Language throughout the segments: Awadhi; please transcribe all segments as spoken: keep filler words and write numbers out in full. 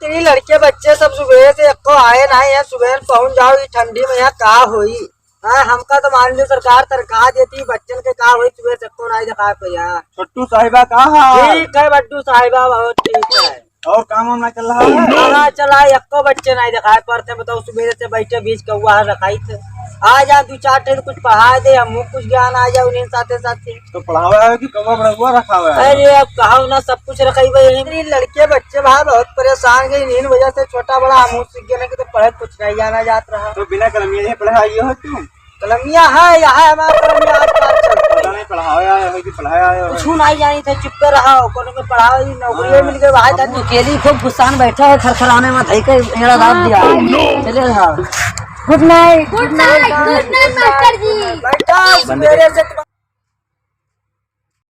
तेरी लड़के बच्चे सब सुबह से एक्को आए नाहीं है, सुबह में पहुँच जाओ, ये ठंडी में यहाँ का होई? हाँ, हमका तो मान लो सरकार तनख्वाह देती, बच्चन के का होई, सुबह से एक्को नाहीं दिखाए पे यार। छोट्टू साहिबा का हाल? ठीक है बड्डू साहिबा, बहुत ठीक है। और काम वाम ना चल रहा है? हाँ, चला, एक्को बच्चे नाहीं दिखाए पड़ते, बताओ, सुबह से बैठे बीच कौआ रखाई थे। आ जा, दू चार ठे कुछ पढ़ा दे, हमहू कुछ ज्ञान आ जाए उन्हीं साथे साथे। तो पढ़ावे आवे कि कौआ बड़ौआ रखावे आवे? अरे, अब कहो ना, सब कुछ रखाई भाई। इतनी लड़के बच्चे भाई बहुत परेशान गए, इन्हीं वजह से छोटा बड़ा हमहू सीख गए कि तो पढ़े कुछ नहीं जाना जात रहा। तो बिना कलमिया ये पढ़ाई हो तू? कलमिया है, यह है हमारा कलमिया आजकल चलता है। पता नहीं पढ़ावे आए हो कि पढ़ाए आए हो। कुछ नहीं जानी थे, चुप कर रहा हो, कोनो में पढ़ावे, नौकरी हाँ। मिल गई, वहाँ जाके अकेली खूब गुस्सा में बैठा है, खरखराने में धई के एड़ा दाब दिया। Oh, no। चले रहा। Good night। Good night, good night master ji. बैठा, सुबेरे से तुम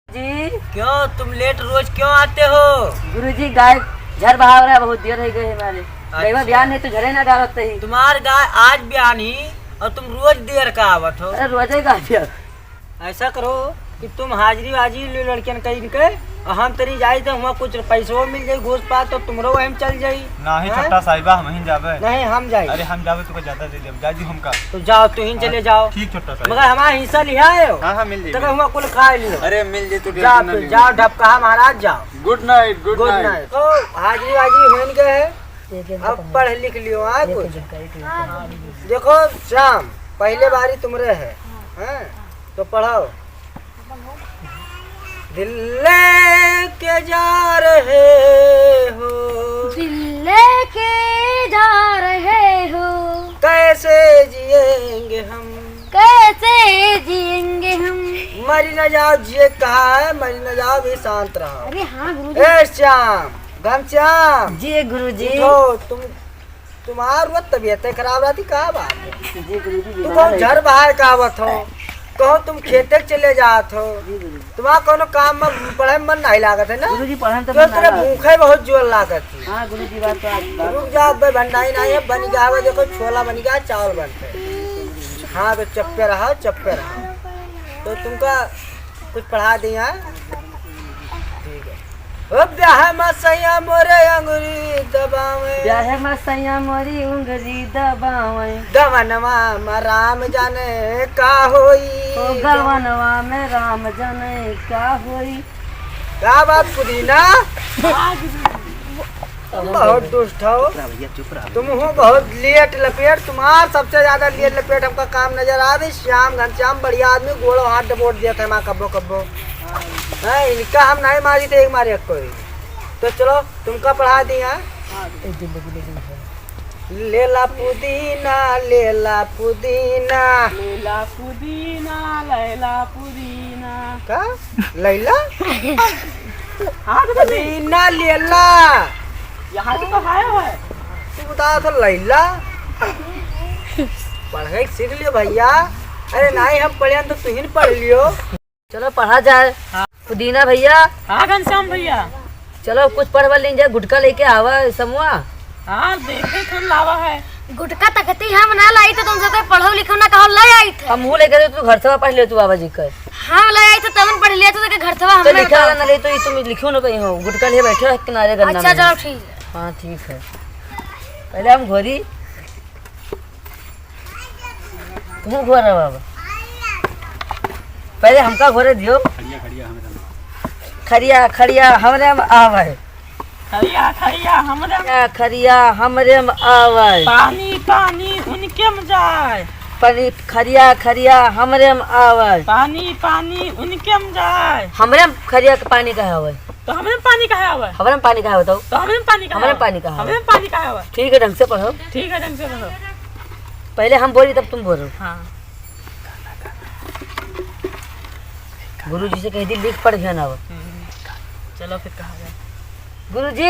जी। क्यों, तुम लेट रोज क्यों आते हो? गुरुजी, गाय झर बहाव रहा है, बहुत देर हो गई हमारे। अच्छा। गईवा बिहान है तो झरे ना डालत ही। तुम्हार गाय आज बिहान ही और तुम रोज देर का आवत हो। अरे, रोजे गाय बिहान। ऐसा करो कि तुम हाजिरी वाजिरी लो लड़कियन के इनके, और हम तनी जाई तो हुआ कुछ पैसो मिल जाई घूस पास, तो तुमरो वहीं चल जाई। नहीं, हैं? छोटा साहिबा, हम ही जाबे। नहीं, हम जाई। अरे, हम जाबे, तुका ज्यादा दे देब, जा जी हमका। तो जाओ, तू ही चले जाओ। ठीक, छोटा साहिबा। मगर हमारा हिस्सा लिया है हो। हाँ, हाँ, मिल जाई, तो मिल जाई। हुआ कुल खा लियो। अरे, मिल जाई, तू जाओ, टेंशन ना फिर ले। जाओ, ढपकहा महाराज, जाओ। Good night, good night। तो हाजिरी वाजिरी होइन गए है। अब पढ़ लिख लियो, हाँ, कुछ। देखो श्याम, पहले बारी तुमरे है, हैं? तो पढ़ो। दिल लेके जा रहे हो। दिल लेके जा रहे हो। कैसे जिएंगे हम। कैसे जिएंगे हम। मरी ना जाओ, जिए कहा है, मरी ना जाओ, भी शांत रहो। अरे हाँ गुरुजी। ए श्याम, घनश्याम। जी गुरुजी। उठो, तुम तुम्हार वो तबीयत खराब रहती, का बात है? जी गुरुजी, तू बीमार कहो है। झर बाहर का आवत हो, कहो तुम खेते चले जात हो, जी गुरुजी। तुम्हारा कोनो काम में पढ़े में मन नहीं लागत है ना? गुरुजी, पढ़े में तो तो मन तेरे लागत है। भूखे बहुत जोर लागत है। हाँ गुरुजी, बात तो आप रुक जाओ, अबे भंडाई नहीं है, बन गया है, देखो छोला बन गया, चावल बनते हैं। हाँ तो चुप्पे रहो, चुप्पे रहो। तो तुमका कुछ पढ़ा दी, हाँ? ठीक है। ओ ब्याह मा सैया मोरे अंगुरी दबावे। ब्याह मा सैया मोरी उंगरी दबावे। गवनवा मा राम जाने का होई। ओ गवनवा में राम जाने का होई। का बात पुदीना? बहुत दुष्ट हो। चुप रहा भैया, चुप रहा। तुम हो बहुत लेट लपेट, तुम्हार सबसे ज्यादा लेट लपेट हमका काम नजर आवे। श्याम, घनश्याम बढ़िया आदमी, गोड़ो हाथ डबोट देत है माँ कब्बो कब्बो। हैं, इनका हम नहीं मारी थे, एक मारे कोई। तो चलो, तुमका पढ़ा दी, हाँ? लेला पुदीना, लेला पुदीना। लेला पुदीना, लैला पुदीना। का? लैला? हाँ, तो पुदीना लेला। यहाँ तो पढ़ाया है। तू बता तो लैला। पढ़ाई सीख लियो भैया। अरे नहीं, हम पढ़े तो तू ही न पढ़ लियो। चलो पढ़ा जाए। हाँ। पुदीना भैया। हाँ घनश्याम भैया। चलो कुछ पढ़वा लें जाए, गुटखा लेके आवा समूहा। हाँ देखे कौन लावा है। गुटखा तकती हम ना लाई तो तुमसे तो पढ़ो लिखो ना कहो ले आई थे। हम मुँह लेके तो तू घर से पढ़ ले तू बाबा जी का। हम ले आई थे तमन पढ़ लिया तो घर से तो हमने लिखा बताओ। ना ले तो ये तुम लिखो ना कहीं हो, गुटखा ले बैठे हो किनारे गन्ना अच्छा में। चलो ठीक है। हाँ ठीक है। पहले हम घोरी तू घोरा बाबा। पहले हमका घोरे दियो। खड़िया, खड़िया, हमरे में। खड़िया, खड़िया, हमरे में आवे। खड़िया, खड़िया, हमरे में। खड़िया, खड़िया, हमरे में आवे। पानी, पानी, उनके में जाए। पानी, खड़िया, खड़िया, हमरे में आवे। पानी, पानी, उनके में जाए। हमरे में खड़िया के पानी कहे आवे। तो हमरे में पानी काहे आवे? हमरे में पानी काहे बताओ? तो हमरे में पानी काहे हमरे में आवे? पानी काहे हमरे में पानी काहे आवे? ठीक है, ढंग से पढ़ो। ठीक है, ढंग से पढ़ो। पहले हम बोली, तब तुम बोलो। हाँ। गुरुजी से कह दी, लिख पढ़ ध्यान आवे। हम्म। चलो फिर कहा जाए। गुरुजी,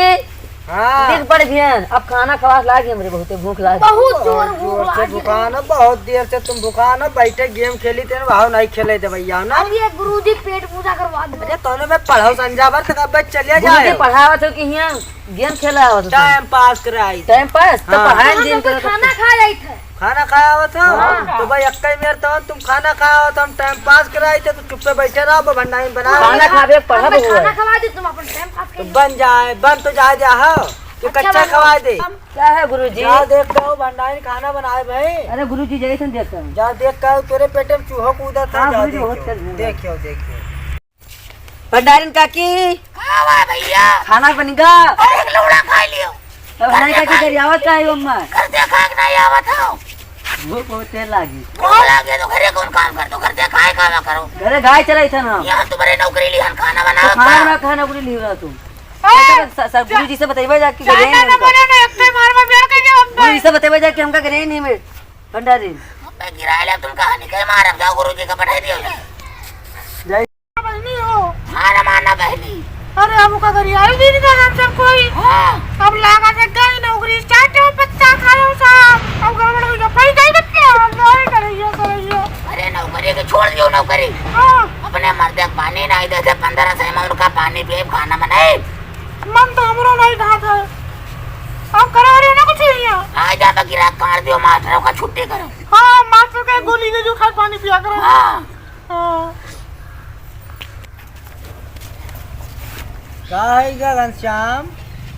हाँ। लिख पढ़ ध्यान। अब खाना खवास लागी हमरे, बहुते भूख लागी। बहुत जोर बहुत भूख जोर से लागी। भुखान है, बहुत देर से तुम भुखान हो, बैठे गेम खेली थे, भाव नहीं खेले दे भैया ना। अब ये गुरुजी पेट पूजा करवा दो। अरे तोने में पढ़ो संजा भर तक, अब चले गुरुजी जाए। पढ़ावत हो कि हियां गेम खेला आवत हो? टाइम पास कराई। Time pass? तो हाँ। पढ़ाई हम दिन लोग करत खाना खा जाइत है। खाना खाए आवत हो? हाँ। तो भाई अक्का ही मेर तो तुम खाना खाए आवत हो, हम टाइम पास कराई थे, तो चुप्पे बैठे रहो, भंडारी बना खाना रहो। खाबे, पढ़ब हम हुआ। खाना खवा दे, तुम अपन टाइम पास तो कर लो। बन जाए, बन तो जाए जा हो। तू अच्छा कच्चा बाबू, खवाए दे। हम क्या है गुरुजी? जा देख के आओ, भंडारी खाना बनाए भाई। अरे गुरुजी, जैसे देख के आओ। जा देख के आओ, तोरे पेटे में चूहो कूदत है, हाँ जा गुरुजी, देख बहुत के आओ। कर दूंगा। देखियो, देखियो। भंडारिन काकी। हाँ, वाह भैया। खाना बन गा? अरे, एक लौड़ा खा लियो। अब भंडारिन काकी गरियावत का है, अम्मा? घर देखा कि नहीं आवत हो? वो बहुत तेल लागी। कौन लागे तो घरे कौन काम कर, तो घर देखा है, काम करो। घरे गाय चलाई था ना। यहाँ तुम्हारे नौकरी लिहन, खाना तो बनाओ खाना का? बना, खाना पूरी लिही रहा तुम। ए, अच्छा, स-, स-, जा-, गुरुजी से बतइबे जा कि जा, घरे ना, नहीं ना, हमका। बोले ना, एक ठे मार में बेड़ के जाओ, गुरुजी से बतइबे जा कि हमका घरे नहीं में भंडारी। अबे गिराए ले तुम कहानी के मार, अब जाओ गुरुजी का पढ़ाई दियो जा। जाई। बहनी हो। हाँ रे माना बहनी। अरे अब ओका गरियाई भी नहीं हम सब कोई। हाँ। अब लागा से गई नौकरी, चाटे वो पत्ता खायो साहब। अब गड़बड़ हो गया, भाई गई बच्चे, नहीं करियो, करियो। अरे नौकरी के छोड़ दियो नौकरी। हाँ। अपने मर्दे के पानी नहीं देते, पन्द्रह सौ में उनका पानी पिए, खाना बनाए। मन तो हमरो नहीं खात है। अब करा रहे हो ना कुछ यहाँ। आ जा बगिरा काट दियो, मास्टरों का छुट्टी करो। हाँ, मास्टर का गोली दे जो खाए पानी पिया करो। हाँ। हाँ। का है का घनश्याम?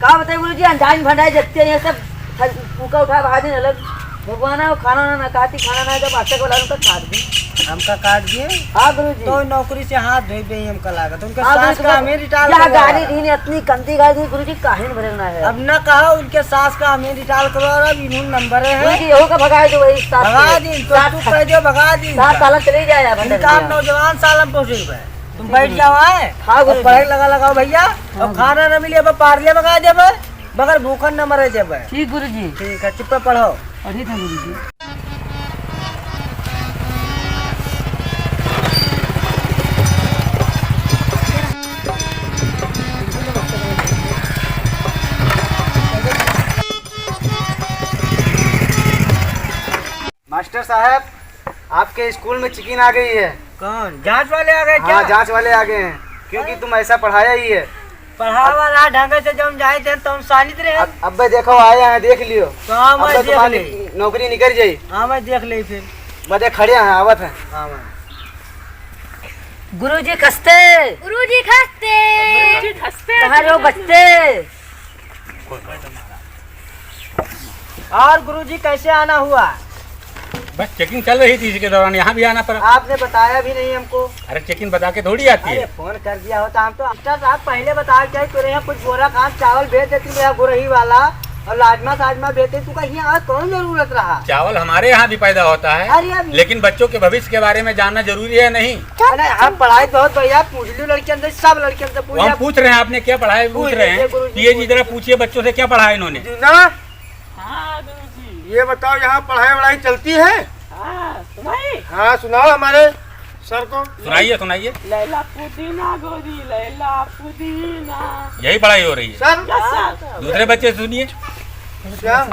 का बताई गुरुजी, अनजान भंडारी जगते हैं सब, फूका उठा भाग दिन अलग। भगवान आओ, खाना ना, ना खाती, खाना ना, जब आटे को लालू तक काट दी। हमका काट दिए? हाँ गुरुजी। तो नौकरी से हाथ धोई बे हमका लागत। उनके हाँ, सास गुरुजी, का हमें रिटायर यहाँ करवा गाली रहा। दी ने, इतनी गंदी गाली दी गुरुजी, काहे न भरे ना है। अब ना कहा उनके सास का हमें रिटायर करवा रहा, अब इन्होंने नंबर है। गुरुजी, यहू का भगाए दो वही सास भगा को। दी, तो सास तू कह दो भगा दी सास इनका। सालन चले जाए अब इनका हम नौजवान सालन पहुँचे पे। तुम बैठ जाओ, आए? हाँ, अब गुरुजी। पढ़े लगा लगाओ भैया, हाँ। अब खाना न मिले, अब पार्ले मंगा देबे, मगर भूखन न मरे देबे। ठीक गुरुजी। ठीक है, चुप्पे पढ़ो। पढ़ी था गुरुजी। मास्टर साहब, आपके स्कूल में चिकिन आ गई है। कौन? जांच वाले आ गए हाँ, क्या? जांच वाले आ गए हैं, क्योंकि हाँ। तुम ऐसा पढ़ाया ही है। पढ़ावा रहा ढंग से, जब हम जाए थे, तो हम सानित रहे। अब, अब्बे देखो, आए हैं, देख लियो। तो हाँ, मैं अब्बे देख तुम्हारी ले। नौकरी निकल जाई। हाँ, मैं देख ले फिर। बदे खड़े हैं, आवत हैं। हाँ, मैं। गुरुजी खस्ते। गुरुजी खस्ते। गुरुजी खस्ते। कहाँ रहो बस्ते? और गुरुजी, कैसे आना हुआ? बस चेकिंग चल रही थी, इसी के दौरान यहाँ भी आना पड़ा। आपने बताया भी नहीं हमको। अरे, चेकिंग बता के थोड़ी आती है। अरे, फोन कर दिया होता हम तो। मास्टर साहब, पहले बताओ, क्या तोरे यहाँ कुछ बोरा खान चावल भेज देती, मेरा गुरही वाला, और लाजमा साजमा भेजते, तू कहीं यहाँ कौन जरूरत रहा? चावल हमारे यहाँ भी पैदा होता है, अरे, अब लेकिन बच्चों के भविष्य के बारे में जानना जरूरी है नहीं? अरे, हम पढ़ाई बहुत बढ़िया, पूछ लियो लड़कियन से, सब लड़कियन से पूछ वो हम लिया। पूछ रहे हैं, आपने क्या पढ़ाई पूछ पूछ रहे हैं? लीजिए गुरुजी, पीएजी पूछ जरा लीजिए। पूछिए बच्चों से, क्या पढ़ा है इन्होंने? जी ना। हाँ, गुरुजी। ये बताओ, यहाँ पढ़ाई वढ़ाई चलती है? हाँ, सुनाई? हाँ, सुनाओ हमारे सर को। सुनाइए, सुनाइए। लैला पुदीना गोरी, लैला पुदीना। यही पढ़ाई हो रही है। सर। Yes, sir. दूसरे बच्चे से सुनिए। श्याम,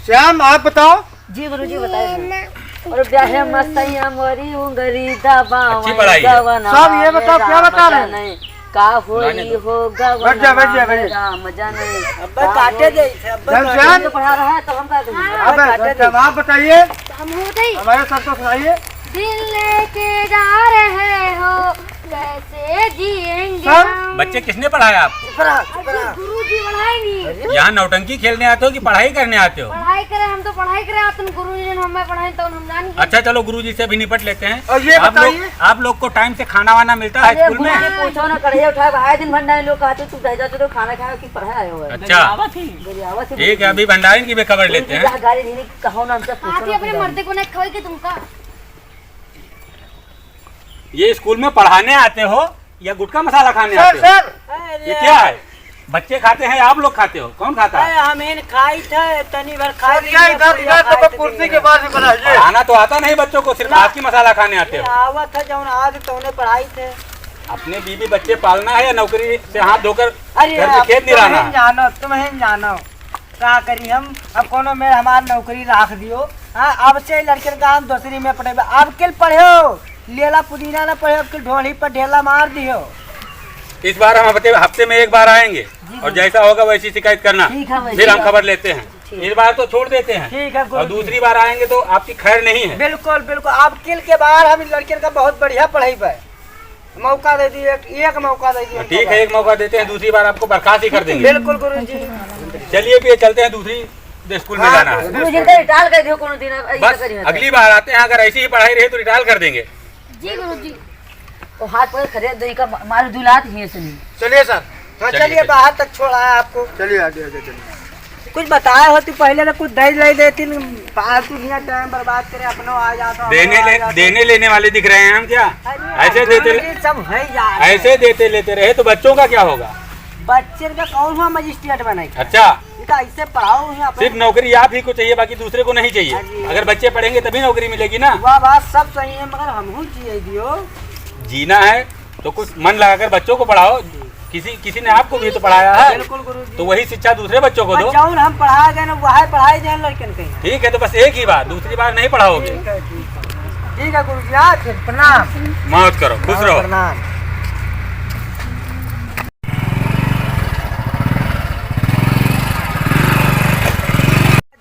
श्याम, आप बताओ। जी गुरुजी, बताइए। ना। और ब्याहे मसैया मोरी उंगरी दबावे अच्छी पढ़ाई है। गवना सब ये में बताओ, क्या राम बता रहे हैं? जाने। का होई नहीं, नहीं। हो गवना बैठ जा, बैठ जा, में बैठ जा। राम जाने। अब्बे का काटे होई दे, अब्बे चल, काटे चल। दे। तो पढ़ा रहा है, तो हम का करेंगे? हाँ, अबे, काटे दे। आप बताइए। हम हो गई। हमारे सर को सुनाइए। दिल लेके जा रहे हो, कैसे जिएंगे सर? हम? बच्चे, किसने पढ़ाया आपको? चुप रहा, चुप रहा। गुरुजी पढ़ाए नहीं। अरे? यहाँ नौटंकी खेलने आते हो कि पढ़ाई करने आते हो? पढ़ाई करे, हम तो पढ़ाई करे आते हैं, गुरुजी ने हमें पढ़ाए तो हम जान गए। अच्छा, चलो, गुरुजी से भी निपट लेते हैं। और ये आप लोग, बताइए। आप लोग को टाइम से खाना वाना मिलता है अरे, स्कूल में? गुरुजी पूछो ना, कढ़ैया उठाए, भाई दिन भर नहीं लोग कहते, "तू दे जा, तू तो खाना खाए कि पढ़ाए आयो है।" अच्छा। गरियावत ही। ठीक है, अभी भंडारिन की भी खबर लेते हैं। गुरुजी का गाड़ी नहीं, कहो ना, हमसे पूछो आप ही ना, अपने पूछो। मर्दे को नहीं खाओगे तुमका। ये स्कूल में पढ़ाने आते हो या गुटखा मसाला खाने सर, आते हो? सर। ये क्या है? बच्चे खाते हैं, आप लोग खाते हो? कौन खाता है? अरे, हम इन खाई थे, तनी भर खाई सर, ये इधर, इधर तो कुर्सी के पास ही बनाइए। पढ़ाना तो आता नहीं बच्चों को, सिर्फ ना। हाथ की मसाला खाने आते हो। ये आवत है, जौन आज तौने पढ़ाई थे। अपने बीवी बच्चे पालना है या नौकरी से हाथ धोकर अरे, घर में खेत निराना है? तुम ही जानो, तुम ही जानो। का करी हम, अब कोनो में हमार नौकरी राख दियो। हाँ, अब से लड़कन का हम दूसरी में पढ़ेबे। अब किल पढ़ो, लेला पुदीना ना पढ़ो, अब किल ढोली पर ढेला मार दियो। इस बार हम हफ्ते, हफ्ते में एक बार आएंगे जी, और जी। जैसा होगा वैसी शिकायत करना। ठीक है, वैसे फिर हम खबर लेते हैं। ठीक। इस बार तो छोड़ देते हैं। ठीक है, गुरु और जी। दूसरी बार आएंगे तो आपकी खैर नहीं है। बिल्कुल, बिल्कुल। अब किल के बाहर हम इन लड़कन का बहुत बढ़िया पढ़ाई पे मौका दे दिए, एक, एक मौका दे दिए। ठीक है, एक मौका देते हैं, दूसरी बार आपको बर्खास्त ही कर देंगे। बिल्कुल गुरु जी। चलिए, फिर चलते हैं, दूसरी स्कूल में हाँ, जाना है। गुरुजी, इनका रिटायर कर दियो कोनो दिन, अब ऐसे बस, करिए। अगली बार आते हैं, अगर ऐसी ही पढ़ाई रही तो रिटायर कर देंगे। जी गुरुजी। वो हाथ पर खड़े दही का मार दुलात ही है सुनी। चलिए सर। हाँ, चलिए, चलिए, चलिए। बाहर तक छोड़ा है आपको। चलिए, आगे, आगे चलिए। कुछ बताए होती पहले तो कुछ दे ले देती, फालतू हियाँ टाइम बर्बाद करे, अपनो आ जाता, देने अपनो आ ले, जाता। देने लेने वाले दिख रहे हैं हम क्या? अरे ऐसे यार, देते ले-, ये सब है यार। ऐसे देते लेते रहे तो बच्चों का क्या होगा? बच्चे का कौन हुआ मजिस्ट्रेट बनाई? अच्छा। ये तो ऐसे पढ़ाओ ही आप। सिर्फ नौकरी आप ही को चाहिए, बाकी दूसरे को नहीं चाहिए। हाँ जी। अगर बच्चे पढ़ेंगे तभी नौकरी मिलेगी ना। वह बात सब सही है, मगर हमहू जिए दियो। जीना है तो कुछ मन लगाकर बच्चों को पढ़ाओ। किसी, किसी ने आपको भी तो पढ़ाया है, बिल्कुल गुरुजी। तो वही शिक्षा दूसरे बच्चों को और दो। जौन हम पढ़ा गए ना, वह पढ़ाई दें लड़कन के। ठीक है, तो बस एक ही बार, दूसरी बार नहीं पढ़ाओगे। ठीक है, ठीक है। ठीक है गुरुजी, आज प्रणाम। मौज करो, खुश हाँ, रहो। प्रणाम।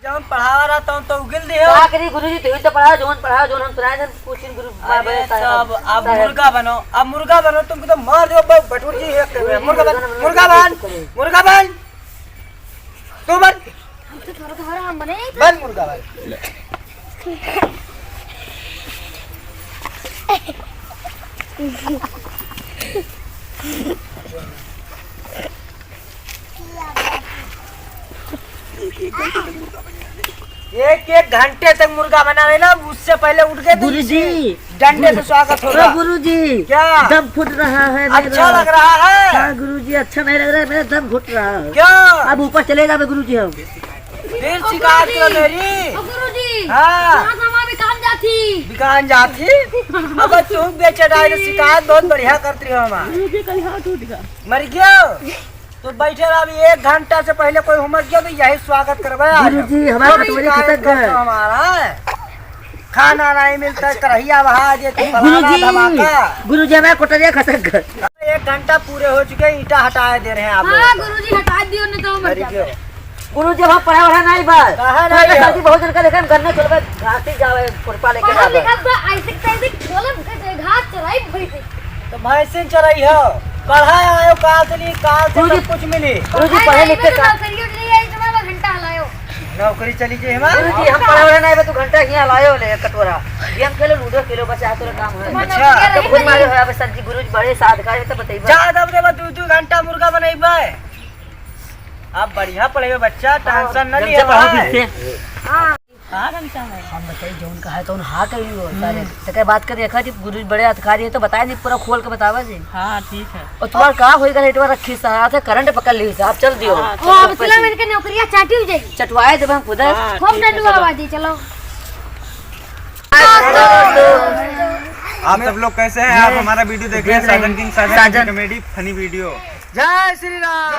जौन पढ़ावा रहा तौन तो उगिल दियो। का करी गुरुजी, तू ही तो पढ़ा, जौन पढ़ा, जौन हम सुनाए थे, कुछ दिन गुरु अरे बाबा साहब, तब अब साहब। मुर्गा बनो, अब मुर्गा बनो, तुमको तो मार दो, ब-, बटुर जी है, गुरुजी, मुर्गा बन, मुर्गा बन, मुर्गा बन, मुर्गा बन, तू बन, हम तो थोड़ा, थोड़ा हम बने। बन मुर्गा बन। एक एक घंटे तक मुर्गा बनावे ना, उससे पहले उठ गए तो गुरुजी। डंडे से स्वागत होगा। ओ गुरुजी, क्या? दम फूट रहा है मेरा। अच्छा लग रहा है? हाँ गुरुजी, अच्छा नहीं लग रहा है, मेरा दम घुट रहा है। क्या? अब ऊपर चले जावे गुरुजी हम। फिर शिकायत करो मेरी। ओ गुरुजी, हाँ। यहाँ से हमारा बिकान जाती। बिकान जाती? अब तू बेचे डाले शिकायत बहुत बढ़िया करती हो हमार। गुरुजी, कहीं हाथ टूट गया। मर गयो? तो बैठे रह, अभी एक घंटा से पहले कोई हुमक गया तो यही स्वागत करबे आज। गुरुजी, हमारा तो कटोरी शिकायत खसक गए। करता हमारा है। खाना नहीं मिलता, करहिया बहा जे तू फलाना गुरुजी, धमाका। गुरुजी, हमारा कटोरिया खसक गए। एक घंटा पूरे हो चुके, ईंटा हटाए दे रहे हैं आप हाँ, लोग। गुरुजी, हटा दियो, नहीं तो हम मर मर जाते। गए। गुरुजी, हम पढ़ा वढ़ा नहीं बा। कहाँ नहीं तो है? गलती बहुत जन का देखे, हम गन्ने चलबे, घास ही जावे, खुरपा लेके पढ़ा जावे। लिखा बा, ऐसे तैसे बोलब, घास चराई भई थी। तो भैंसिन चराई हो, पढ़ा आयो, काल से नहीं, काल से गुरुजी, सब कुछ मिली। गुरुजी, पढ़ा पढ़े नहीं, लिखे मैं तो का नौकरी उठ गई है, इतना घंटा हलायो। नौकरी चली गई हमार। गुरुजी, हम पढ़ा वढ़ा नहीं बा, तू घंटा ही हलायो ले, कटोरा। गेम खेलो, लूडो खेलो, बस यह तोरा काम है। अच्छा। तो भूल मारे हो, अब सर जी, गुरुजी बड़े साधकार है, तो बताइए। जा, दब दे, दू, दू घंटा मुर्गा बनइबे। आप बढ़िया पढ़े हो बच्चा, हाँ, टेंशन न जब से लियो पढ़ा भाई। पीछे। हाँ। का घंटा है? हम बताई, जौन कहा है, तौन हाँ कही हो, सारे। हम्म। तेकर बात कर देखा जी, गुरु जी बड़े अधिकारी है, तो बताए जी, पूरा खोल के बतावा जी। हाँ, ठीक है। और तुम्हारा का होई गल, एटवा रखी सा, आते करंट पकड़ ली सा, आप चल दियो। हाँ, ओ, अब चलो, सिला मिलके नौकरियाँ चाटी हो जाएगी। चटवाए जब हम खुद। हाँ, खूब ठीक है, डंडू चलो। आवाज दी, चलो। आप सब लोग कैसे हैं? आप ये हमारा वीडियो देख रहे हैं, देख रहे हैं। साजन किंग, साजन साजन। की कॉमेडी, फनी वीडियो। जय श्री राम।